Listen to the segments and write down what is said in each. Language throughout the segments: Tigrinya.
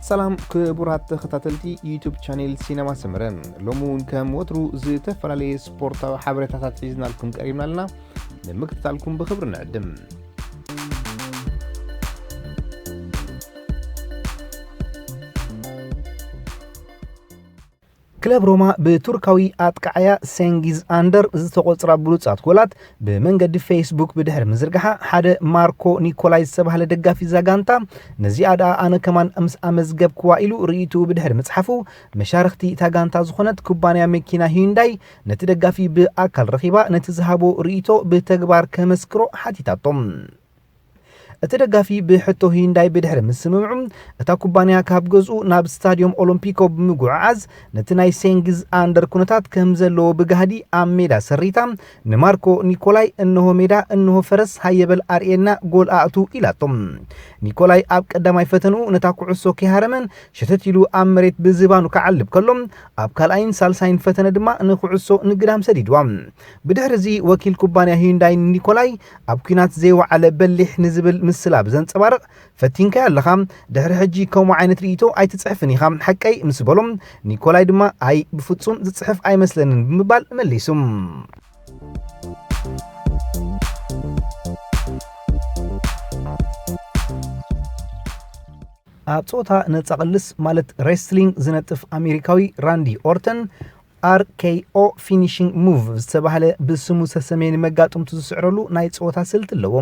ሰላም ክቡራት ተኸታተልቲ ዩቱብ ቻኔል ሲነማ ሰመረ፣ ሎሚ እውን ከም ወትሩ ዝተፈላለየ ስፖርታዊ ሓበሬታታት ሒዝናልኩም ቀሪብና ኣለና። ንምክትታልኩም ብኽብሪ ንዕድም። ክለብ ሮማ ብቱርካዊ ኣጥቃዓያ ሴንጊዝ ኣንደር ዝተቖጽራ ብሉጻት ጎላት ብመንገዲ ፌስቡክ ብድሕሪ ምዝርግሓ፣ ሓደ ማርኮ ኒኮላይ ዝተባህለ ደጋፊ እዛ ጋንታ፣ ነዚኣ ደኣ ኣነ ከማን ምስ ኣመዝገብክዋ ኢሉ ርእይትኡ ብድሕሪ ምጽሓፉ፣ መሻርኽቲ እታ ጋንታ ዝኾነት ኩባንያ መኪና ሂዩንዳይ ነቲ ደጋፊ ብኣካል ረኺባ ነቲ ዝሃቦ ርእይቶ ብተግባር ከመስክሮ ሓቲታቶ። እቲ ደጋፊ ብሕቶ ሂንዳይ ብድሕሪ ምስምምዑ፣ እታ ኩባንያ ካብ ገዝኡ ናብ ስታድዮም ኦሎምፒኮ ብምጉዕዓዝ፣ ነቲ ናይ ሴንግዝ ኣንደር ኩነታት ከም ዘለዎ ብጋህዲ ኣብ ሜዳ ሰሪታ፣ ንማርኮ ኒኮላይ፣ "እንሆ ሜዳ፣ እንሆ ፈረስ፣ ሃየበል ኣርእየና፣ ጎል ኣእቱ" ኢላቶ። ኒኮላይ ኣብ ቀዳማይ ፈተንኡ ነታ ኩዕሶ ከይሃረመን ሸተት ኢሉ ኣብ መሬት ብዝባኑ ክዓልብ ከሎ፣ ኣብ ካልኣይን ሳልሳይን ፈተነ ድማ ንኩዕሶ ንግዳም ሰዲድዋ። ብድሕሪ እዚ ወኪል ኩባንያ ሂንዳይ ኒኮላይ፣ ኣብ ኲናት ዘይወዓለ በሊሕ ንዝብል ምስላ ብዘንጸባርቕ፣ "ፈቲንካዮ ኣለኻ፣ ድሕሪ ሕጂ ከምኡ ዓይነት ርእይቶ ኣይትጽሕፍን ኢኻ፣ ሓቀይ?" ምስ በሎ፣ ኒኮላይ ድማ፣ "ኣይ፣ ብፍጹም ዝጽሕፍ ኣይመስለንን" ብምባል መሊሱ። ኣብ ጸወታ ነጻ ቅልስ ማለት ሬስሊንግ ዝነጥፍ ኣሜሪካዊ ራንዲ ኦርተን፣ ኣር ኬይ ኦ ፊኒሺንግ ሙቭ ዝተባህለ ብስሙ ዝተሰመየ ንመጋጥምቱ ዝስዕረሉ ናይ ጸወታ ስልቲ ኣለዎ።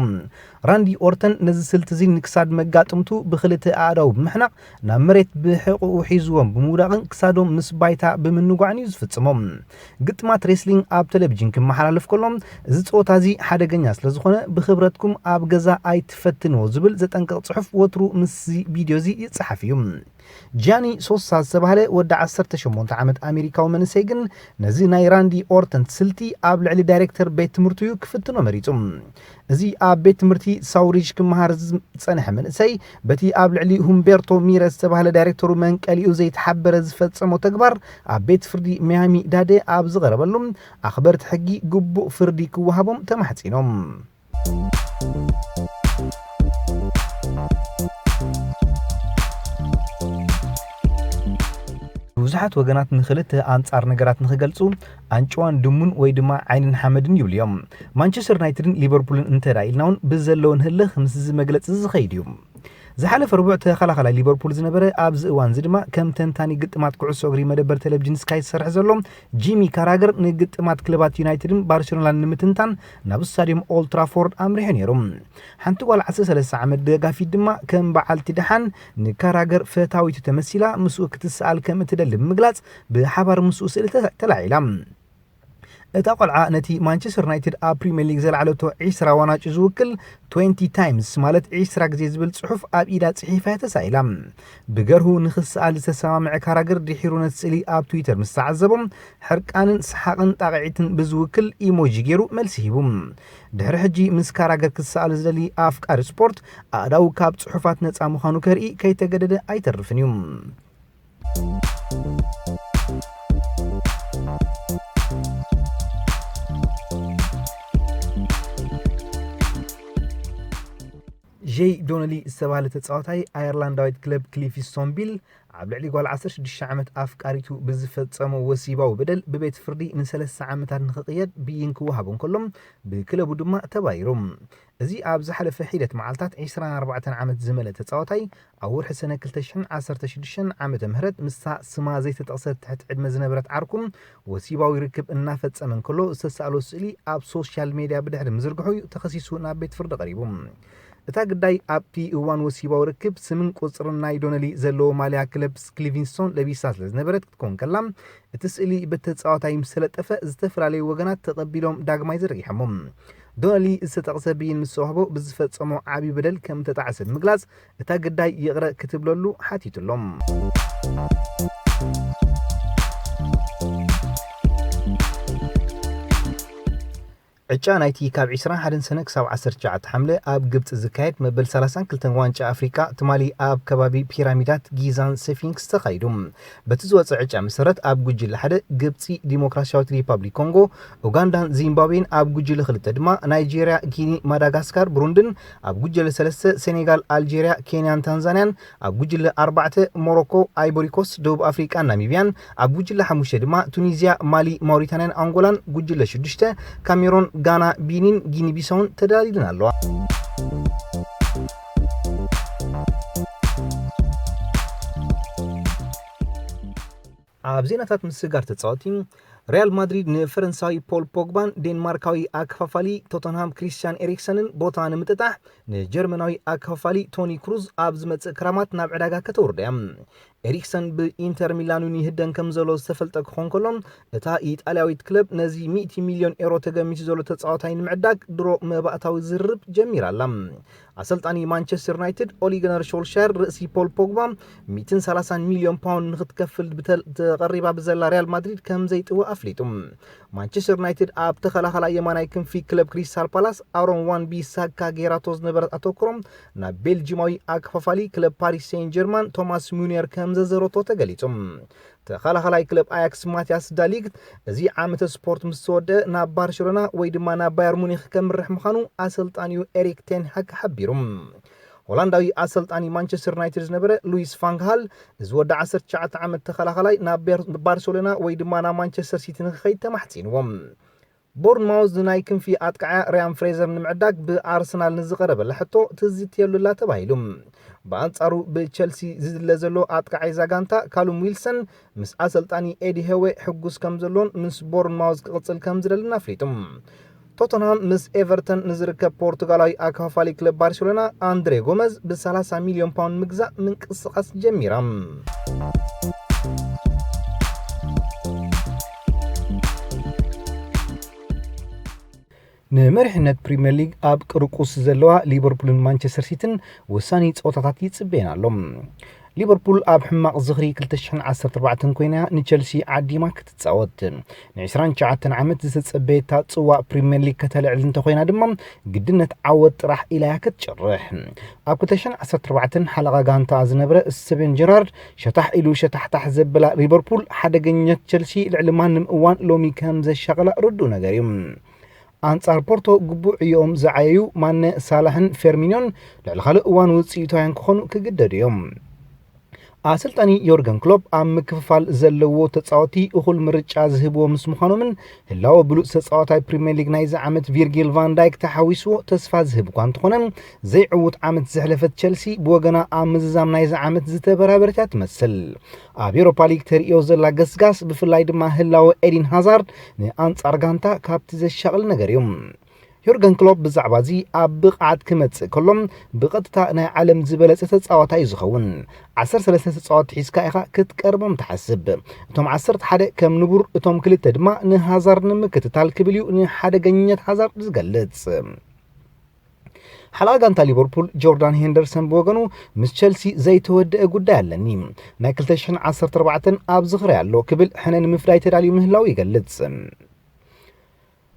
ራንዲ ኦርተን ነዚ ስልቲ እዚ ንክሳድ መጋጥምቱ ብኽልተ ኣእዳዉ ብምሕናቕ ናብ መሬት ብሕቑኡ ሒዝዎም ብምውዳቕን ክሳዶም ምስ ባይታ ብምንጓዕን እዩ ዝፍጽሞ። ግጥማት ሬስሊንግ ኣብ ቴሌቪዥን ክመሓላለፍ ከሎ፣ እዚ ጸወታ እዚ ሓደገኛ ስለ ዝኾነ ብኽብረትኩም ኣብ ገዛ ኣይትፈትንዎ ዝብል ዘጠንቅቕ ጽሑፍ ወትሩ ምስዚ ቪድዮ እዚ ይጸሓፍ እዩ። ጃኒ ሶሳ ዝተባህለ ወዲ ዓሰርተ ሸሞንተ ዓመት ኣሜሪካዊ መንእሰይ ግን ነዚ ናይ ራንዲ ኦርተን ስልቲ ኣብ ልዕሊ ዳይሬክተር ቤት ትምህርቱ እዩ ክፍትኖ መሪጹ። እዚ ኣብ ቤት ትምህርቲ ሳውሪጅ ክመሃር ዝጸንሐ መንእሰይ፣ በቲ ኣብ ልዕሊ ሁምቤርቶ ሚረ ዝተባህለ ዳይሬክተሩ መንቀሊኡ ዘይተሓበረ ዝፈጸሞ ተግባር ኣብ ቤት ፍርዲ ሚያሚ ዳደ ኣብ ዝቐረበሉ፣ ኣኽበርቲ ሕጊ ግቡእ ፍርዲ ክወሃቦም ተማሕጺኖም። ብዙሓት ወገናት ንኽልተ ኣንጻር ነገራት ንኽገልጹ፣ ኣንጭዋን ድሙን ወይ ድማ ዓይንን ሓመድን ይብሉ እዮም። ማንቸስተር ዩናይትድን ሊቨርፑልን እንተ ደኣ ኢልና እውን ብዘለወን ህልኽ ምስዚ መግለጺ እዚ ዝኸይድ እዩ። ዝሓለፈ ረቡዕ ተኸላኻላይ ሊቨርፑል ዝነበረ፣ ኣብዚ እዋን እዚ ድማ ከም ተንታኒ ግጥማት ኩዕሶ እግሪ መደበር ቴሌቪዥን ስካይ ዝሰርሕ ዘሎ ጂሚ ካራገር፣ ንግጥማት ክለባት ዩናይትድን ባርሴሎናን ንምትንታን ናብ ስታድዮም ኦልድ ትራፎርድ ኣምሪሑ ነይሩ። ሓንቲ ጓል ዓሰርተ ሰለስተ ዓመት ደጋፊት ድማ ከም በዓልቲ ደሓን ንካራገር ፈታዊቱ ተመሲላ ምስኡ ክትሰኣል ከም እትደሊ ብምግላጽ፣ ብሓባር ምስኡ ስእሊ ተላ-፣ ተላዒላ። እታ ቆልዓ ነቲ ማንቸስተር ዩናይትድ ኣብ ፕሪምየር ሊግ ዘልዓለቶ ዒስራ ዋናጩ ዝውክል ትዌንቲ ታይምስ፣ ማለት ዒስራ ግዜ ዝብል ጽሑፍ ኣብ ኢዳ ጽሒፋ እያ ተሳኢላ። ብገርሁ ንኽሰኣል ዝተሰማምዐ ካራገር ድሒሩ ነቲ ስእሊ ኣብ ትዊተር ምስ ተዓዘቦ፣ ሕርቃንን ሰሓቕን ጣቕዒትን ብዝውክል ኢሞጂ ገይሩ መልሲ ሂቡ። ድሕሪ ሕጂ ምስ ካራገር ክሰኣል ዝደሊ ኣፍቃሪ ስፖርት፣ ኣእዳው ካብ ጽሑፋት ነጻ ምዃኑ ከርኢ ከይተገደደ ኣይተርፍን እዩ። ጄይ ዶነሊ ዝተባህለ ተጻዋታይ ኣየርላንዳዊት ክለብ ክሊፊስቶንቢል ኣብ ልዕሊ ጓል ዓሰርተ ሽዱሽተ ዓመት ኣፍቃሪቱ ብዝፈጸሞ ወሲባዊ በደል ብቤት ፍርዲ ንሰለስተ ዓመታት ንኽቕየድ ብይን ክወሃቦ እንከሎ፣ ብክለቡ ድማ ተባሪሩ። እዚ ኣብ ዝሓለፈ ሒደት መዓልታት ዒስራን ኣርባዕተን ዓመት ዝመልአ ተጻዋታይ፣ ኣብ ወርሒ ሰነ ክልተ ሽሕን ዓሰርተ ሽዱሽተን ዓመተ ምህረት ምስታ ስማ ዘይተጠቕሰት ትሕቲ ዕድመ ዝነበረት ዓርኩ ወሲባዊ ርክብ እናፈጸመ እንከሎ ዝተሳእሎ ስእሊ ኣብ ሶሻል ሜድያ ብድሕሪ ምዝርግሑ እዩ ተኸሲሱ ናብ ቤት ፍርዲ ቀሪቡ። እታ ግዳይ ኣብቲ እዋን ወሲባዊ ርክብ ስምን ቁጽርን ናይ ዶነሊ ዘለዎ ማልያ ክለብ ክሊቪንግስቶን ለቢሳ ስለ ዝነበረት ክትከውን ከላ፣ እቲ ስእሊ በቲ ተጻዋታይ ምስ ተለጠፈ ዝተፈላለዩ ወገናት ተቐቢሎም ዳግማይ ዘርጊሖሞ። ዶነሊ ዝተጠቕሰ ብይን ምስ ተዋህቦ ብዝፈጸሞ ዓቢ በደል ከም እተጣዕሰ ብምግላጽ፣ እታ ግዳይ ይቕረ ክትብለሉ ሓቲቱሎም። ዕጫ ናይቲ ካብ ዕስራን ሓደን ሰነ ክሳብ ዓሰርተ ትሽዓተ ሓምለ ኣብ ግብጺ ዝካየድ መበል ሰላሳን ክልተን ዋንጫ ኣፍሪቃ ትማሊ ኣብ ከባቢ ፒራሚዳት ጊዛን ስፊንክስ ተኻይዱ። በቲ ዝወጸ ዕጫ መሰረት ኣብ ጉጅለ ሓደ ግብጺ፣ ዲሞክራሲያዊት ሪፓብሊክ ኮንጎ፣ ኡጋንዳን ዚምባብዌን፣ ኣብ ጉጅለ ክልተ ድማ ናይጄርያ፣ ጊኒ፣ ማዳጋስካር፣ ብሩንድን፣ ኣብ ጉጅለ ሰለስተ ሴኔጋል፣ ኣልጄርያ፣ ኬንያን ታንዛንያን፣ ኣብ ጉጅለ ኣርባዕተ ሞሮኮ፣ ኣይቦሪኮስት፣ ደቡብ ኣፍሪቃን ናሚብያን፣ ኣብ ጉጅለ ሓሙሽተ ድማ ቱኒዝያ፣ ማሊ፣ ማውሪታንያን ኣንጎላን፣ ጉጅለ ሽዱሽተ ካሜሮን፣ ጋና፣ ቢኒን ጊኒ ቢሳውን ተዳሊለን ኣለዋ። ኣብ ዜናታት ምስግጋር ተጻወቲ፣ ሪያል ማድሪድ ንፈረንሳዊ ፖል ፖግባን ዴንማርካዊ ኣከፋፋሊ ቶተንሃም ክሪስቲያን ኤሪክሰንን ቦታ ንምጥጣሕ ንጀርመናዊ ኣከፋፋሊ ቶኒ ክሩዝ ኣብ ዝመጽእ ክራማት ናብ ዕዳጋ ከተውርዶ እያ። ኤሪክሰን ብኢንተር ሚላኑ ይህደን ከም ዘሎ ዝተፈልጠ ክኾን ከሎ፣ እታ ኢጣልያዊት ክለብ ነዚ ሚእቲ ሚልዮን ኤሮ ተገሚቱ ዘሎ ተጻዋታይ ንምዕዳግ ድሮ መባእታዊ ዝርርብ ጀሚራ ኣላ። ኣሰልጣኒ ማንቸስተር ዩናይትድ ኦሊ ገነር ሾልሻየር ርእሲ ፖል ፖግባ ሚእትን ሰላሳን ሚልዮን ፓውንድ ንክትከፍል ብተል-፣ ተቐሪባ ብዘላ ሪያል ማድሪድ ከም ዘይጥወ ኣፍሊጡ። ማንቸስተር ዩናይትድ ኣብ ተኸላኸላ የማናይ ክንፊ ክለብ ክሪስታል ፓላስ ኣሮን ዋን ቢሳካ ጌራቶ ዝነበረት ኣተኩሮ ናብ ቤልጂማዊ ኣከፋፋሊ ክለብ ፓሪስ ሴን ጀርማን ቶማስ ሙኒየር ከም ዘዘረቶ ተገሊጹ። ተኸላኸላይ ክለብ ኣያክስ ማቲያስ ዳሊግት እዚ ዓመተ ስፖርት ምስ ተወደአ ናብ ባርሴሎና ወይ ድማ ናብ ባየር ሙኒክ ከምርሕ ምዃኑ ኣሰልጣኒኡ ኤሪክ ቴን ሃግ ሓቢሩ። ሆላንዳዊ ኣሰልጣኒ ማንቸስተር ዩናይትድ ዝነበረ ሉዊስ ፋንግሃል፣ እዚ ወዲ ዓሰርተ ትሽዓተ ዓመት ተኸላኸላይ ናብ ቤር-፣ ባርሴሎና ወይ ድማ ናብ ማንቸስተር ሲቲ ንክኸይድ ተማሕጺንዎ። ቦርንማውዝ ንናይ ክንፊ ኣጥቃዓያ ርያን ፍሬዘር ንምዕዳግ ብኣርሰናል ንዝቐረበላ ሕቶ ትዝትየሉ ኣላ ተባሂሉ። ብኣንጻሩ ብቸልሲ ዝድለ ዘሎ ኣጥቃዓይ እዛ ጋንታ ካሉም ዊልሰን ምስ ኣሰልጣኒ ኤዲ ሄዌ ሕጉስ ከም ዘሎን ምስ ቦርንማውዝ ክቕጽል ከም ዝደልን ኣፍሊጡ። ቶተንሃም ምስ ኤቨርተን ንዝርከብ ፖርቱጋላዊ ኣከፋፋሊ ክለብ ባርሴሎና ኣንድሬ ጎመዝ ብ30 ሚልዮን ፓውንድ ምግዛእ ምንቅስቓስ ጀሚራ። ንመሪሕነት ፕሪምየር ሊግ ኣብ ቅርቁስ ዘለዋ ሊቨርፑልን ማንቸስተር ሲቲን ወሳኒ ጸወታታት ይጽበየን ኣሎ። ሊቨርፑል ኣብ ሕማቕ ዝኽሪ ክልተ ሽሕን ዓሰርተ ኣርባዕተን ኮይና ንቸልሲ ዓዲማ ክትጻወት፣ ን29 ዓመት ዝተጸበየታ ጽዋእ ፕሪምየር ሊግ ከተልዕል እንተኾይና ድማ ግድነት ዓወት ጥራሕ ኢላያ ክትጭርሕ። ኣብ ክልተ ሽሕን ዓሰርተ ኣርባዕተን ሓለቓ ጋንታ ዝነበረ ስቲቨን ጀራርድ ሸታሕ ኢሉ ሸታሕታሕ ዘበላ ሊቨርፑል ሓደገኛት ቸልሲ ልዕሊ ማንም እዋን ሎሚ ከም ዘሻቕላ ርዱእ ነገር እዩ። ኣንጻር ፖርቶ ግቡእ ዕዮኦም ዝዓየዩ ማነ፣ ሳላሕን ፌርሚኒዮን ልዕሊ ካልእ እዋን ውጽኢታውያን ክኾኑ ክግደዱ እዮም። ኣሰልጣኒ ዮርገን ክሎፕ ኣብ ምክፍፋል ዘለዎ ተጻወቲ እኹል ምርጫ ዝህብዎ ምስ ምዃኖምን ህላወ ብሉጽ ተጻዋታይ ፕሪምየር ሊግ ናይዚ ዓመት ቪርጊል ቫን ዳይክ ተሓዊስዎ ተስፋ ዝህብ እኳ እንተኾነ፣ ዘይዕዉት ዓመት ዘሕለፈት ቸልሲ ብወገና ኣብ ምዝዛም ናይዚ ዓመት ዝተበራበረት እያ ትመስል። ኣብ ኤውሮፓ ሊግ ተርእዮ ዘላ ገስጋስ፣ ብፍላይ ድማ ህላወ ኤዲን ሃዛርድ ንኣንጻር ጋንታ ካብቲ ዘሻቕል ነገር እዩ። ዮርገን ክሎፕ ብዛዕባ እዚ ኣብ ብቕዓት ክመጽእ ከሎ፣ ብቐጥታ ናይ ዓለም ዝበለጸ ተጻዋታይ እዩ ዝኸውን። ዓሰርተ ሰለስተ ተጻወትቲ ሒዝካ ኢኻ ክትቀርቦም ትሓስብ። እቶም ዓሰርተ ሓደ ከም ንቡር፣ እቶም ክልተ ድማ ንሃዛርድ ንምክትታል ክብል እዩ ንሓደገኛት ሃዛርድ ዝገልጽ። ሓለቓ ጋንታ ሊቨርፑል ጆርዳን ሄንደርሰን ብወገኑ፣ ምስ ቸልሲ ዘይተወደአ ጉዳይ ኣለኒ። ናይ ክልተ ሽሕን ዓሰርተ ኣርባዕተን ኣብ ዝኽሪ ኣሎ ክብል ሕነ ንምፍዳይ ተዳልዩ ምህላው ይገልጽ።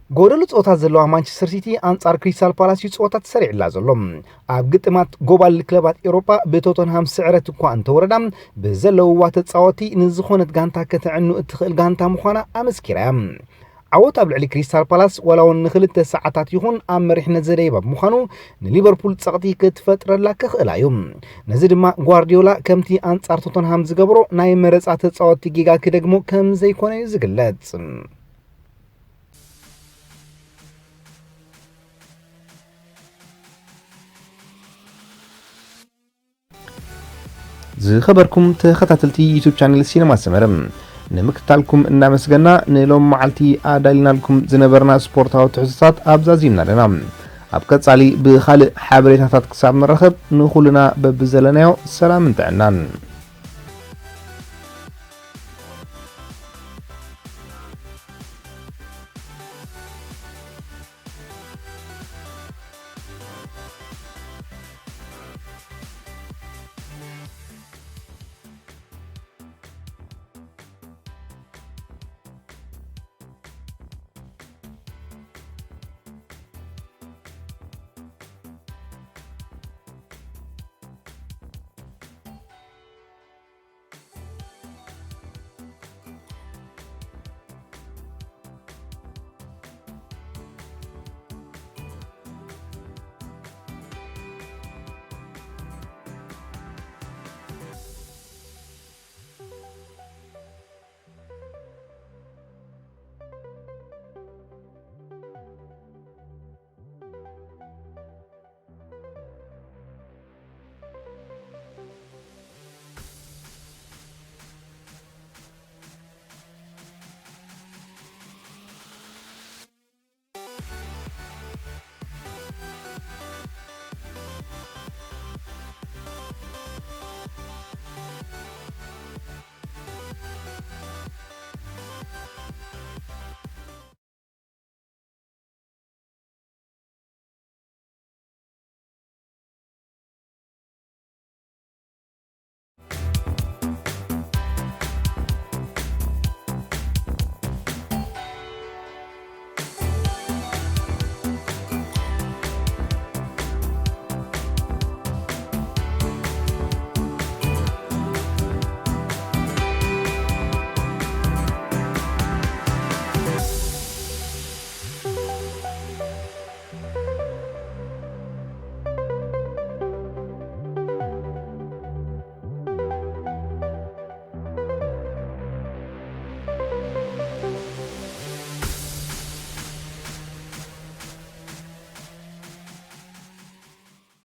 ጎደሎ ጸወታ ዘለዋ ማንቸስተር ሲቲ ኣንጻር ክሪስታል ፓላስ እዩ ጸወታ ተሰሪዕላ ዘሎ። ኣብ ግጥማት ጎባል ክለባት ኤውሮጳ ብቶተንሃም ስዕረት እኳ እንተወረዳ፣ ብዘለውዋ ተጻወቲ ንዝኾነት ጋንታ ከተዕኑ እትኽእል ጋንታ ምዃና ኣመስኪራ እያ። ዓወት ኣብ ልዕሊ ክሪስታል ፓላስ ዋላ እውን ንኽልተ ሰዓታት ይኹን ኣብ መሪሕነት ዘደይባ ብምዃኑ ንሊቨርፑል ጸቕጢ ክትፈጥረላ ክኽእላ እዩ። ነዚ ድማ ጓርዲዮላ ከምቲ ኣንጻር ቶተንሃም ዝገብሮ ናይ መረጻ ተጻወቲ ጌጋ ክደግሞ ከም ዘይኮነ እዩ ዝግለጽ። ዝኸበርኩም ተኸታተልቲ ዩቱብ ቻነል ሲነማ ሰመረ፣ ንምክትታልኩም እናመስገና፣ ንሎም መዓልቲ ኣዳሊናልኩም ዝነበርና ስፖርታዊ ትሕዝቶታት ኣብዛዚምና ኣለና። ኣብ ቀጻሊ ብኻልእ ሓበሬታታት ክሳብ ንራኸብ፣ ንኹልና በብዘለናዮ ሰላምን ጥዕናን።